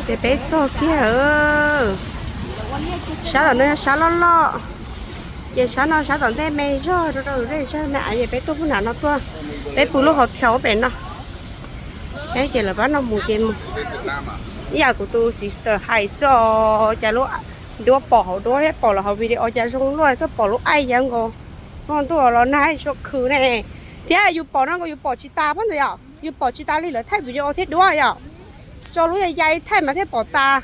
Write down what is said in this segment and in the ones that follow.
Ces peb txog kiag, sab tom no yog sab loj loj, ces sab no sab tom ntej me zog rau rau zej zog na, ces peb tuaj pug nram no tuaj, peb pw lub hotel pem no. Ces lawv pab no mus ces mus. Ib yam kuv tus sister hais xwb os, cas lub duab pom hauv duab thiab pom lawv hauv video cas zoo luaj, tuaj pom lub aim ya nkaus, ntuj los nag sua khw ne. Thiab yus pom no nkaus yus pom tsis tas pob ntawd yom, yus pom tsis tas li lawv thaij video thiab duab yom. Tso lub ya ya thaij mas thiaj pom tas.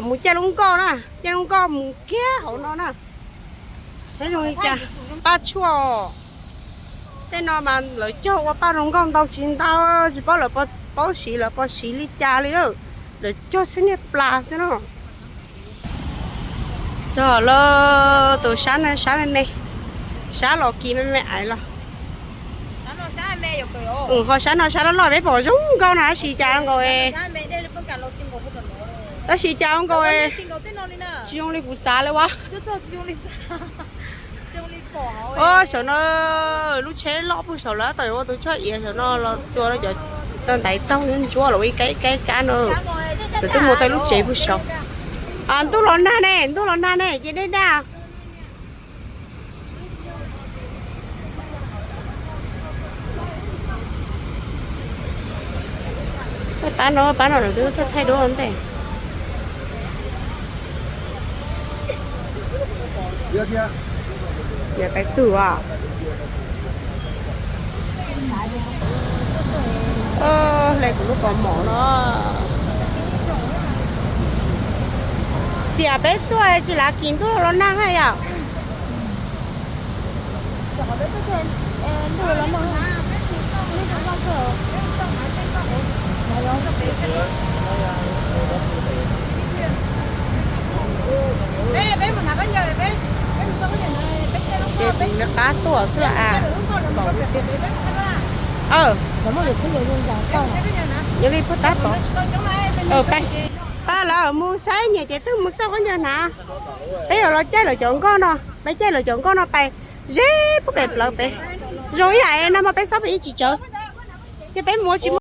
Mus caij lub nkoj na, caij lub nkoj mus kiag hauv no na. Thiab zoo li cas paj tshuaj, tej no mas lawv cog ua paj zoo nkauj ntau tsis ntau, tsis paub lawv paub siv lawv puas siv li cas li lawm. Lawv cog xwb niag plas xwb no. Txog lawm, tus sab no sab me me, sab los kis me me aiv los. Ho sab no sab loj loj peb pom zoo nkauj na, tab sis cas nkaus, tab sis cas nkaus tsis zoo li kuv xav li ua. Saum no lub tsheb loj pug saum lawm, tam ua tus choj iav saum no los txua cov tau ntaiv taug ntsuab los ua ib kaib kaib kab no. Lawv twb muaj tej lub tsev pug saud. Ntuj los nag ne, ntuj los nag ne ces dej daj. Pab no pab no lawv twb thaij duab ntej. Yog peb tug as. Hle kuv lub kaus mom no. Xiam peb tuaj tsis lav kis ntuj los nag na yom. Ces kuv nyob qab tuaj xwb as. Yog li puag tab tom. Pab lawv mus saib nyiam ces twb mus xauj khaub ncaws hnav. Peb yuav los caij lawv cov nkoj no, peb caij lawv cov nkoj no pais ze puag pem plawv pem. Zoo ib yam no mas peb xauj pem ib tsis tsawv. Ces peb mus ua tsis